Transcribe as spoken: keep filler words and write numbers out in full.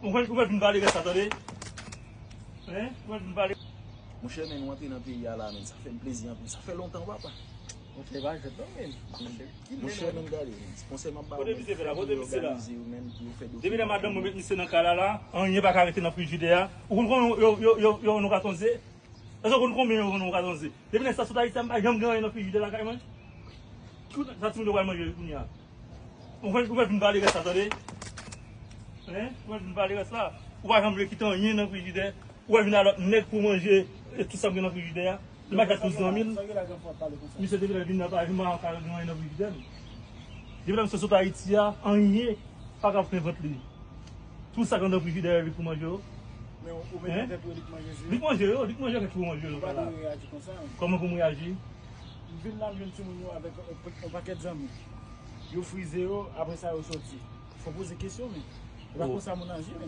Ou fè, ou fè vin pale rès la, tande? Hein? Ou fè vin pale. Monchè, men nou antre nan peyi a la, men sa fè m plezi anpil. Sa fè lontan, papa. Monchè, pa jwèt non, men. Monchè, men gade, konsèy m ap ba Kote misye fè la? Kote misye la? Menm pou yo fè dosye. Depi lè madanm mwen met misye nan kay la la, anyen pa ka rete nan frijidè a. Ou konn konbyen yo, yo, yo, yo, nou ka tonze? Èske ou konn konbyen yo, nou ka tonze? Depi lè sa sot Ayiti, m pa janm gen anyen nan frijidè lakay mwen. Tout sa timoun yo pral manje kounye a. Ou fè, ou fè vin pale rès la, tande? Hein? Ou fè vin pale rès la. Ou pa janm vle kite anyen nan frijidè. Ou pa vin a lòt nèg pou manje e tout sa m gen nan frijidè a. Li pa jas pou zanmi l. Misye te vle vin nan pa vin pa ka gen anyen nan frijidè l. Depi lè misye sot Ayiti a, anyen pa ka fè vant li. Tout sa k anndan frijidè a, li pou manje yo. Men ou mete nan tèt ou li k manje zi. Li k manje yo, li k manje kèk pou manje yo. Ou pa dwe reyaji konsa. Kòman pou m reyaji? M vin la, m jwenn timoun yo avèk yon pakèt zanmi. Yo frize yo, apre sa yo soti. Fò poze kesyon, men. E pa konsa moun aji, men.